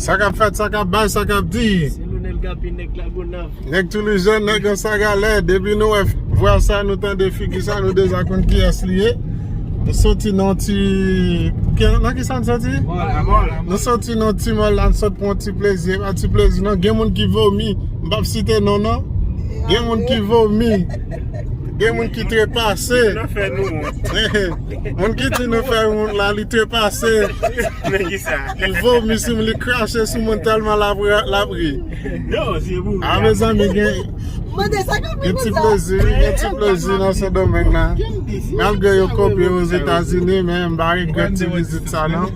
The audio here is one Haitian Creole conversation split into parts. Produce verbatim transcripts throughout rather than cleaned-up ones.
Sa k ap fèt, sa k ap bay, sa k ap di. Se Lonel Gapi, nèg Lagonav. Nèg Toulouse, nèg an sagalè. Depi nou wè vwa sa, nou tande figi sa, nou deja konn kiyès li ye. Nou soti nan ti... Ki, nan ki sa n soti? Mòl, a mòl. Nou soti nan ti mòl la, n sot pran ti plezi. E pa ti plezi, non. Gen moun ki vomi. M p ap site non, non. Gen moun ki vomi. Gen moun ki trepase. Nan fè nou wont. Moun ki di nou fè wont la, li trepase. Men ki sa? Li vomi sou mwen, li krache sou mwen tèlman l ap, l ap ri. Non, se pou. A, mezanmi, gen, Mande sa k ap gen ti plezi, gen ti plezi nan Sendomeng la. Malgre yo kopye Ozetazini, men m pa regrèt ti vizit sa, non.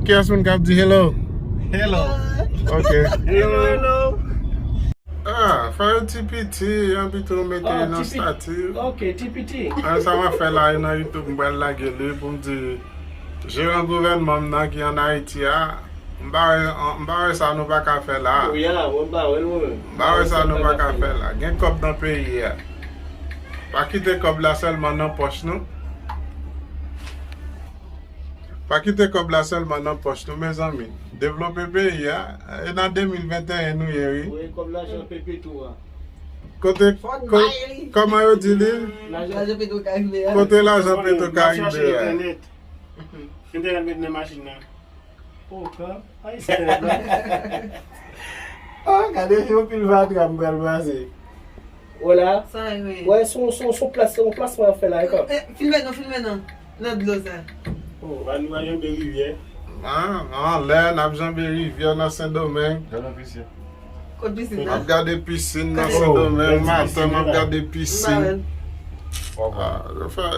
Kiyès moun k ap di hello? Hello. Ok. Hello, hello. Ah, fè yon ti piti, yon pito mete nan stati. Ok, ti piti. Ah, sa m ap fè la, e nan YouTube, m pral lage li pou m di jeran gouvènman m nan ki ann Ayiti a, m pa wè, m pa wè sa nou pa ka fè la. Wi, a, mwen m pa wè l, mwen menm. M pa wè sa nou pa ka fè la. Gen kòb nan peyi a. Pa kite kòb la sèlman nan pòch nou. Pa kite kòb la sèlman nan pòch nou, mezanmi. Devlope peyi a. E nan de mil venteyen nou ye, wi. Voye kòb lajan P P tou a. Kote, ko-, kòman yo di li? Lajan Petro Caribe a. Kote lajan Petro Caribe a? Entènèt. Entènèt met nan machin nan. Oh, kan? Ay, se la. Oh, gade yon pil fatra m pral pase. Wè la. Sa, wi. Wè, se yon, se yon, se yon plas, se yon plasman y ap fè la, e kan? Eh, filme non, filme non. Nan dlo sa. Oh, ba nou al janbe rivyè. Ah, anlè, n ap janbe rivyè nan Sendomeng. Gade pisin. Kot pisin nan? M ap gade pisin nan Sendomeng, maten m ap gade pisin. Ah, yo fè,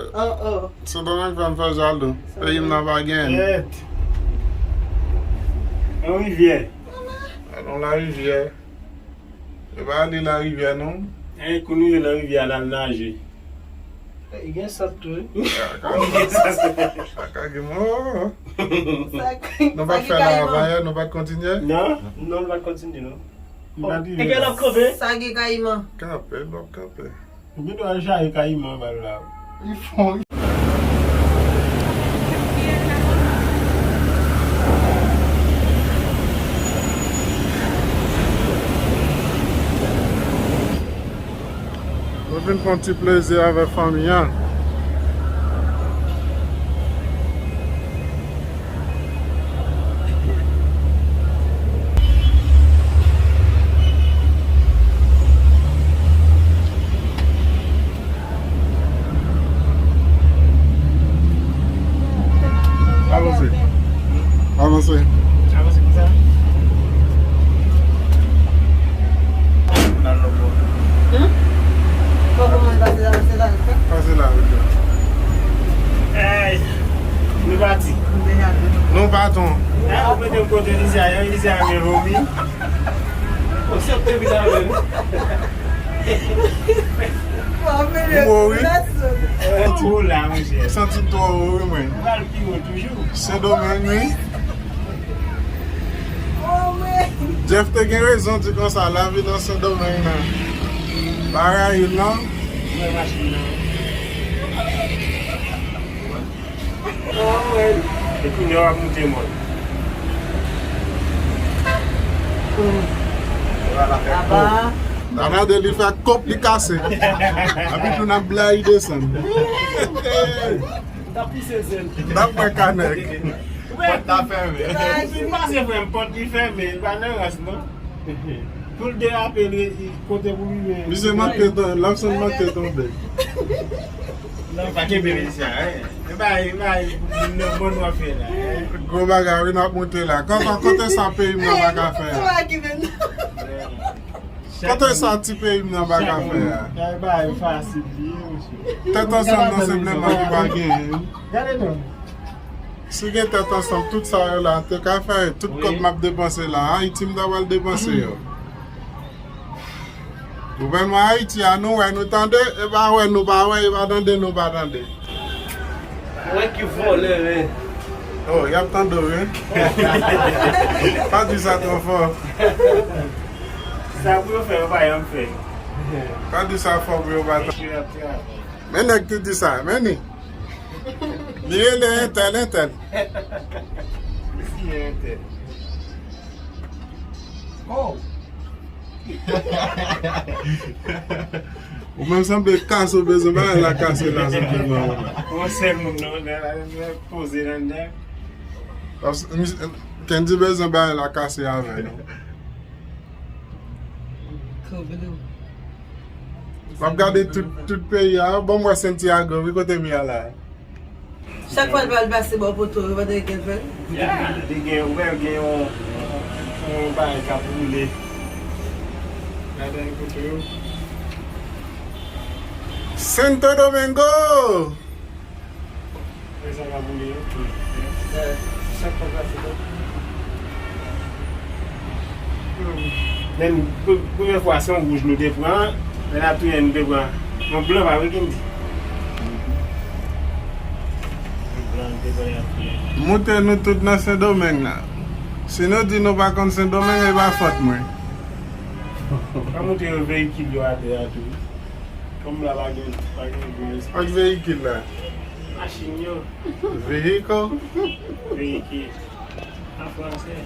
Sendomeng fè m fè jalou. Peyi m nan pa gen. Yon rivyè. Alon larivyè. E pa li larivyè non. E kou nou ye nan rivyè a, n al naje. E gen sant tou, wi. Sa ka gen mò. Nou pa t fè la avan yè, nou pa t kontinye? Non, non, nou pa t kontinye, non. E gen lòt kote? Sa gen kayiman. Kanpe, lòt kanpe. Ou gen dwa jaye kayiman anba l la. Li fon. Nou vin pran ti plezi avèk fanmi an. Avanse. Avanse. Avanse konsa. Hmm? Fò pou moun pase la, pase la, pase la. Pase la, ok. Ey, nou pati. Nou pati. Ey, ou mete m kote Lizia, Lizia renmen vomi. Ou sot te vin avè m. Ou wo wi. Ou la, monchè. Santi m twò wo wi mwen. Ou pral pi wo toujou. Sendomeng wi. Jeff te gen rezon di konsa, lavi nan Sendomeng nan pa rayi l non. Mwen machin nan. E kounye a w ap moute mòn. Aba. Nan de li fè kòp li kase. Epi tou n ap blayi desann. N ap pouse zèl. N ap mwen kanèk. Pòt la fèmen. Li pase frè m, pòt li fèmen, li pa nan rans non. Pou l derape, li, li kote pou li men. Misye manke tonbe, l ap sann manke tonbe. Non, pa kenbe Lizia, hein. E bay, e bay, nan bon w ap fè la, hein. Gwo bagay, wi, n ap moute la. Kòman, kote sa peyi m nan pa ka fè a? Kote sa ti peyi m nan pa ka fè a? Kay bagay fasil li ye, mesye. Tèt ansanm nan senpleman ki pa genyen. Gade non. Si gen tèt ansanm, tout sa yo la, te ka fè tout kòb m ap depanse la, Ayiti m ta pral depanse yo. Gouvènman Ayiti a, nou wè, nou tande, e pa wè, nou pa wè, e pa tande, nou pa tande. Mwen ki vòlè, men. Oh, y ap tande w, wi. Pa di sa twò fò. Sa pou yo fè, yo pa janm fè. Pa di sa fò pou yo pa tande. Men nèg ki di sa, men ni. Li rele entèl, entèl. Ki entè? Oh! Ou menm sanble kase, ou bezwen bagay la kase la senpleman ou menm. Yon sèl moun non, lè la, lè poze anndan. Paske, mis-, Kendy bezwen bagay la kase avè nou. Kobe. M ap gade tout, tout peyi a. Bon, m wè Santiago, wi, kote Mia la. Chak fwa l pral pase bò poto, yo pa t gen kè l fè l. Ya, li gen, ou wè, gen yon, yon, yon bagay k ap boule. Gade poto yo. Santo Domingo! Wè sa k ap boule yo. Chak fwa l pase bò. Menm pre-, premye fwa se yon wouj nou te pran, lè n ap tounen nou te pran yon blan pa vre Kendy. Yon blan nou te pran y ap tounen. Moute nou tout nan Sendomeng la. Si nou di nou pa konn Sendomeng, e pa fòt mwen. Pa moute yo veyikil yo atè a tou. Kòm la pa gen, pa gen gaz. Ak veyikil la. Machin yo. Vehicle. Veyikil. An fransè.